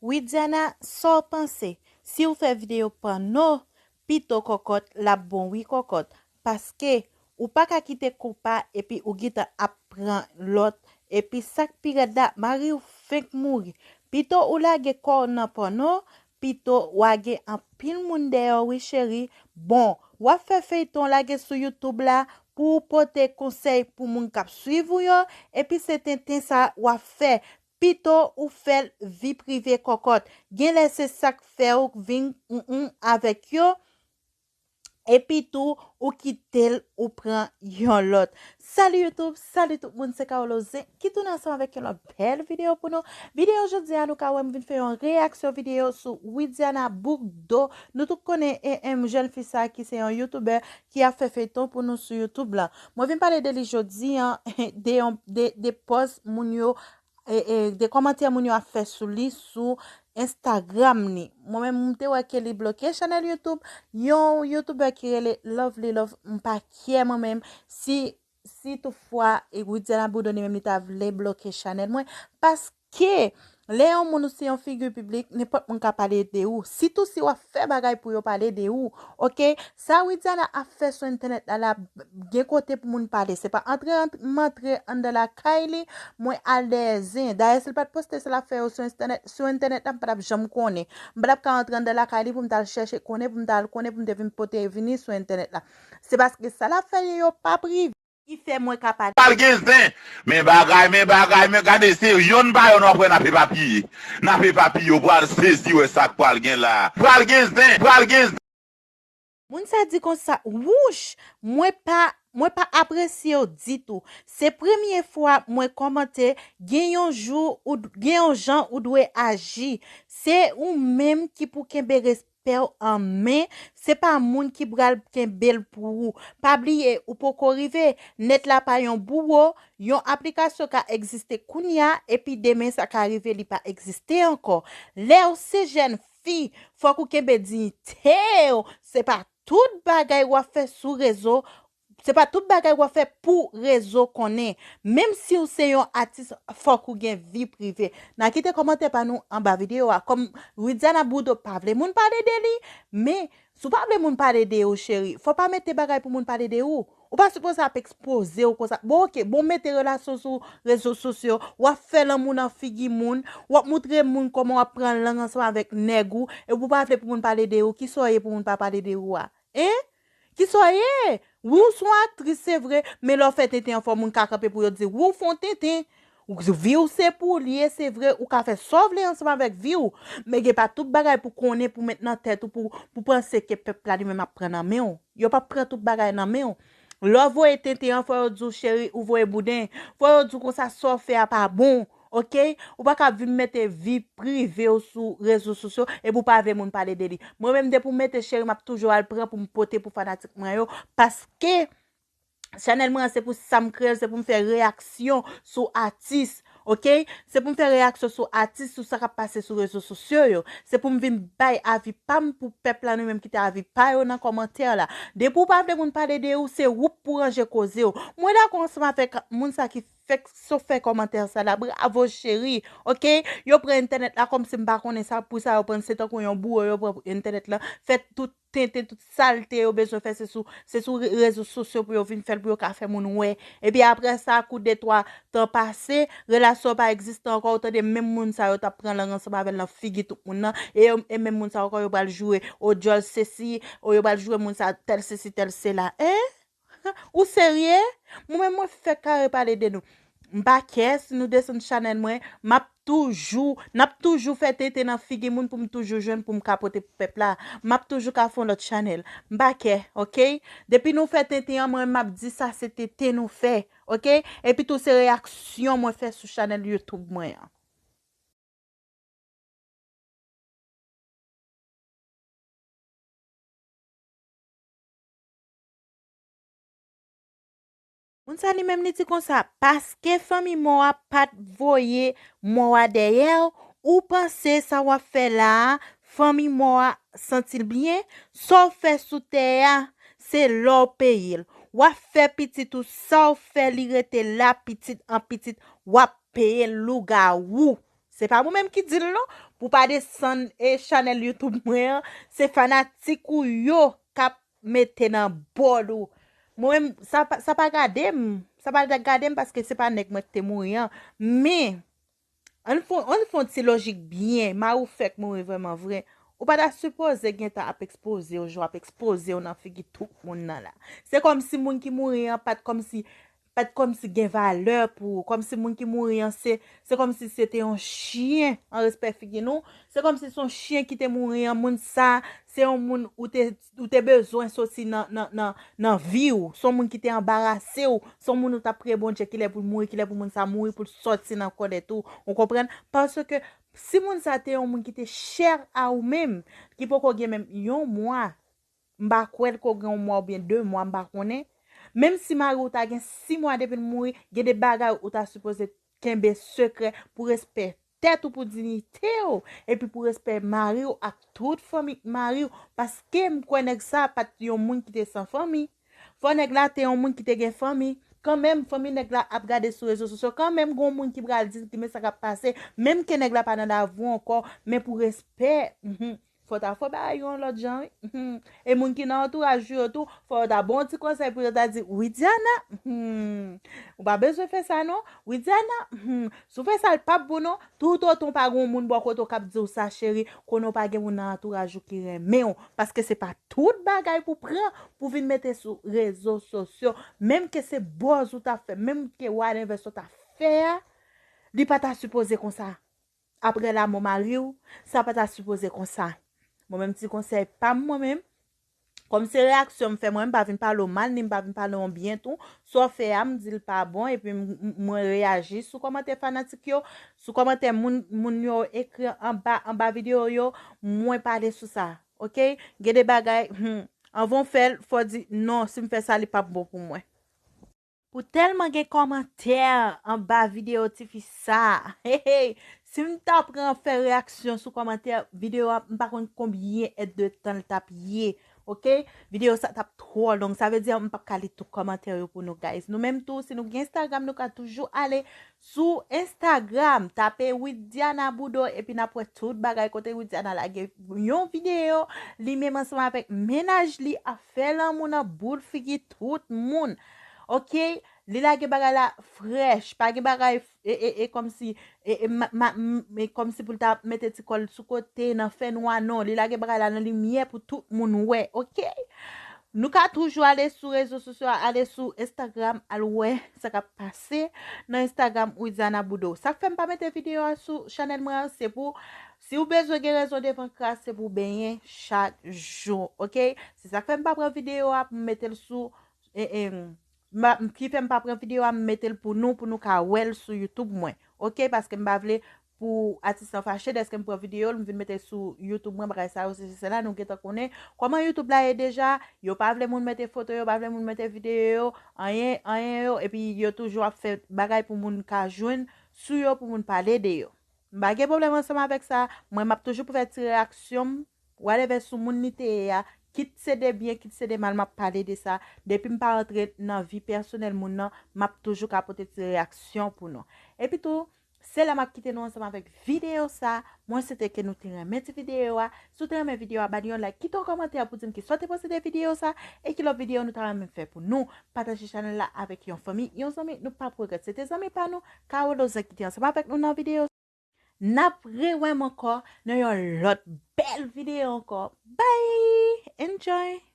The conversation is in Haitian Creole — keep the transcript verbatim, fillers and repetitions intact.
Widiana, sa w panse? Si w fè videyo pòno, pito kòkòt, l ap bon wi kòkòt. Paske, ou pa ka kite konpa epi ou gentan ap pran lòt. Epi sa k pi rèd la, mari w fenk mouri. Pito ou lage kò w nan pòno, pito w a gen anpil moun dèyè w wi cheri. Bon, w ap fè feyton lage sou YouTube la pou w pote konsèy pou moun k ap swiv ou yo, epi se tenten sa w ap fè. Pito ou fè l vi prive kòkòt. Genlè se sa k fè w vin mm avèk yo. Epi tou, ou kite l, ou pran yon lòt. Salut YouTube, salut tout moun, se Carolo Zen ki tounen ansanm avèk yon lòt bèl videyo pou nou. Videyo jodi a, nou ka wè m vin fè yon reyaksyon videyo sou Widiana Bourdeau. Nou tout konnen e, em, jèn fi sa ki se yon youtubè ki ap fè feyton pou nou sou YouTube la. Mwen vin pale de li jodi an, de yon, de, de pòs moun yo e, e, de kòmantè moun yo ap fè sou li sou Instagram li. Mwen menm, m te wè ke li bloke chanèl YouTube yon youtubè ki rele Lovely Love. M pa kyè mwen menm si, si toutfwa e Widiana Bourdeau li menm li ta vle bloke chanèl mwen, paske lè yon moun ou se yon figi piblik, nenpòt moun ka pale de ou. Sitou si w ap fè bagay pou yo pale de ou. Oke, sa Widiana ap fè sou entènèt la, la gen kote pou moun pale. Se pa antre, ant-, m antre anndan lakay li, mwen al dèyè zen. Dayè, si l pa t poste sa l ap fè yo sou entènèt, sou entènèt la, m pa t ap janm konnen. M pa t ap ka antre anndan lakay li pou m t al chèche konnen, pou m t al konnen, pou m te vin pote vini sou entènèt la. Se paske sa l ap fè yo, yo pa prive. Ki fè mwen ka pale. Pral gen zen. Men bagay, men bagay, men gade se yonn pa yonn w ap wè n ap epapiye. N ap epapiye, w pral sezi wè sa k pral gen la. Pral gen zen, pral gen zen. Moun sa di konsa, wouch, mwen pa, mwen pa apresye w ditou. Se premye fwa mwen kòmante, gen yon jou ou d-, gen yon jan ou dwe aji. Se ou menm ki pou kenbe respè w an men, se pa moun ki pral kenbe l pou ou. Pa bliye, ou poko rive. Nèt la pa yon biwo, yon aplikasyon ka egziste kounye a, epi demen sa ka rive li pa egziste ankò. Lè w se jèn fi, fòk ou kenbe diyite w. Se pa tout bagay w ap fè sou rezo, se pa tout bagay w ap fè pou rezo konnen. Menm si w se yon atis, fòk ou gen vi prive. N a kite kòmantè pa nou anba videyo a. Kòm Widiana Bourdeau pa vle moun pale de li, men si w pa vle moun pale de ou, cheri, fò pa mete bagay pou moun pale de ou. Ou pa sipoze ap ekspoze w konsa. Bon, oke, bon, mete relasyon sou rezo sosyo, w ap fè lanmou nan figi moun, w ap moutre moun kòman w ap pran lang ansanm avèk nèg ou, epi w pa vle pou moun pale de ou, kisa w ye pou moun pa pale de ou a? Hein? Kisa w ye? Wi, w se yon aktris, se vre, men lè w fè tenten an, fò moun ka kanpe pou yo di, wi, w fè yon tenten. Ou, vi w se pou l ye, se vre, ou ka fè sa w vle ansanm avèk vi w, men gen pa tout bagay pou konnen, pou met nan tèt ou, pou, pou panse ke pèp la li menm ap pran nan men w. Yo p ap pran tout bagay nan men w. Lè w voye tenten an, fò yo di w, cheri, ou voye bouden. Fò yo di w konsa, sa w fè a pa bon, oke? Ou pa ka vin mete vi prive w sou rezo sosyo epi w pa vle moun pale de li. Mwen menm, depi w mete cheri, m ap toujou al pran pou m pote pou fanatik mwen yo, paske chanèl mwen an, se pou sa m kreye l, se pou m fè reyaksyon sou atis, oke? Se pou m fè reyaksyon sou atis, sou sa k ap pase sou rezo sosyo yo. Se pou m vin bay avi pa m pou pèp la, nou menm kite avi pa yo nan kòmantè la. Depi w pa vle moun pale de ou, se ou k pou ranje koze w. Mwen dakò ansanm avèk moun sa ki fèk so fè kòmantè sa la. Bravo, cheri. Oke? Yo pran entènèt la kòmsi m pa konnen sa, pou sa yo pran, se tankou yon bouwo yo pran entènèt la, fè tout tenten, tout salte yo bezwen fè, se sou, se sou re-, rezo sosyo pou yo vin fè l, pou yo ka fè moun wè. Epi apre sa, kou de twa tan pase, relasyon pa egziste ankò, ou tande menm moun sa yo t ap pran lang ansanm avè l nan figi tout moun nan, e yo, e menm moun sa yo ankò, yo pral joure, o djòl sesi, o yo pral joure moun sa, tèl sesi, tèl sela. Hein? Ou serye? Mwen menm, mwen fèk kare pale de nou. M pa kè si nou desann chanèl mwen, m ap toujou, n ap toujou fè tenten nan figi moun pou m toujou jwenn pou m ka pote pou pèp la. M ap toujou ka fè yon lòt chanèl. M pa kè, oke? Depi nou fè tenten an, mwen m ap di sa se tenten nou fè, oke? Epi tou se reyaksyon mwen fè sou chanèl YouTube mwen an. Moun sa li menm li di konsa, paske fanmi mò a pa t voye mò a dèyè w, ou panse sa w ap fè la a, fanmi mò a santi l byen? Sa w fè sou tè a, se la w peye l. W ap fè pitit ou sa w fè li rete la, pitit an pitit, w ap peye l lougawou. Se pa mwen menm ki di l non. Pou pa desann e chanèl YouTube mwen an, se fanatik ou yo k ap mete nan bòd ou. Mwen menm, sa pa, sa pa gade m. Sa pa gade m paske se pa nèg mwen ki te mouri an. Men, ann fè, ann fè yon ti lojik byen. Mari w fèk mouri vrèman vre. Ou pa ta sipoze gentan ap ekspoze w jan w ap ekspoze w nan figi tout moun nan la. Se kòmsi moun ki mouri an pa t kòmsi pa t kòmsi gen valè pou ou, kòmsi moun ki mouri an se, se kòmsi se te yon chyen an respè figi nou, se kòmsi se yon chyen ki te mouri an, moun sa, se yon moun ou te, ou te bezwen soti nan, nan, nan, nan vi w, se yon moun ki te anbarase w, se yon moun ou t ap priye Bondye kilè pou l mouri, kilè pou moun sa mouri, pou l sòti nan kò tèt ou, ou konprann? Paske si moun sa te yon moun ki te chè a ou menm, ki poko gen menm yon mwa, m pa kwè l ko gen yon mwa oubyen de mwa, m pa konnen. Menm si mari w ta gen sis mwa depi l mouri, gen de bagay ou ta sipoze kenbe sekrè pou respè tèt ou, pou diyite w, epi pou respè mari w ak tout fanmi mari w, paske m kwè nèg sa pa t yon moun ki te san fanmi. Fò nèg la te yon moun ki te gen fanmi. Kanmenm, fanmi nèg la ap gade sou rezo sosyo. Kanmenm, gen yon moun ki pral di l ki men sa k ap pase. Menm ke nèg la pa nan lavi w ankò, men pou respè, mhm, fò w ta fè bagay yo yon lòt jan, wi. Mhm. E moun ki nan antouraj ou yo tou, fò yo ta ba w yon ti konsèy pou yo ta di, Widiana, mhm, ou pa bezwen fè sa non. Widiana, mhm, si w fè sa, l p ap bon non. Toutotan w pa gen yon moun bò kote w k ap di w sa, cheri, konnen w pa gen moun nan antouraj ou ki renmen w. Paske se pa tout bagay pou pran pou vin mete sou rezo sosyo. Menm ke se buzz ou ta fè, menm ke whatever sa w ta fè a, li pa ta sipoze konsa. Apre lanmò mari w, sa pa ta sipoze konsa. Mwen menm, ti konsèy pa m mwen menm, kòm se reyaksyon m fè, mwen m pa vin pale w mal, ni m pa vin pale w byen tou. Sa w fè a, m di l pa bon, epi m, m, mwen reyaji sou kòmantè fanatik yo, sou kòmantè moun, moun yo ekri anba, anba videyo yo, mwen pale sou sa, oke? Gen de bagay, hmm, anvan w fè l, fò w di, non, si m fè sa, li p ap bon pou mwen. Pou tèlman gen kòmantè anba videyo tifi sa. Hey, hey. Si m ta pran fè reyaksyon sou kòmantè videyo a, m pa konn konbyen èd de tan l t ap ye. Oke? Videyo sa t ap twò long. Sa vle di m p ap ka li tout kòmantè yo pou nou, guys. Nou menm tou, si nou gen Instagram, nou ka toujou ale sou Instagram, tape Widiana Boudreau, epi n ap wè tout bagay kote Widiana lage yon videyo, li menm ansanm avèk mennaj li ap fè lanmou nan boul figi tout moun. Oke? Li lage bagay la frèch, pa gen bagay, e, e, e kòmsi, e, e, ma, ma, m, e kòmsi pou l ta mete ti kò l sou kote nan fènwa, non. Li lage bagay la nan limyè pou tout moun wè, oke? Nou ka toujou ale sou rezo sosyo a, ale sou Instagram, al wè sa k ap pase nan Instagram Widiana Boudreau. Sa k fè m pa mete videyo a sou chanèl mwen an, se pou, si w bezwen gen rezon devan kras, se pou w benyen chak jou, oke? Se sa k fè m pa pran videyo a pou m mete l sou, e, e, m pa, ki fè m pa pran videyo a, m mete l pou nou, pou nou ka wè l sou YouTube mwen, oke? Paske m pa vle pou atis lan fache dèske m pran videyo l, m vin mete sou YouTube mwen, bagay sa yo, sesi, sela, nou gentan konnen kòman YouTube la ye deja, yo pa vle moun mete foto yo, pa vle moun mete videyo yo, anyen, anyen yo, epi yo toujou ap fè bagay pou moun ka jwenn sou yo, pou moun pale de yo. M pa gen pwoblèm ansanm avèk sa, mwen m ap toujou pou fè ti reyaksyon m, whatever sou moun li te ye a, kit se de byen, kit se de mal, m ap pale de sa, depi m pa rantre nan vi pèsonèl moun nan, m ap toujou ka pote ti reyaksyon pou nou. Epi tou, se la m ap kite nou ansanm avèk videyo sa. Mwen swete ke nou te renmen ti videyo a. Si w te renmen videyo a, ba li yon like, kite yon kòmantè pou di m kisa w te panse de videyo sa, e ki lòt videyo nou ta renmen fè pou nou. Pataje chanèl la avèk yon fanmi, yon zanmi, nou p ap regrèt. Se te zanmi pa nou, Carolosa ki te ansanm avèk nou nan videyo. N ap rewè m ankò nan yon lòt bèl videyo ankò. Bye! Enjoy!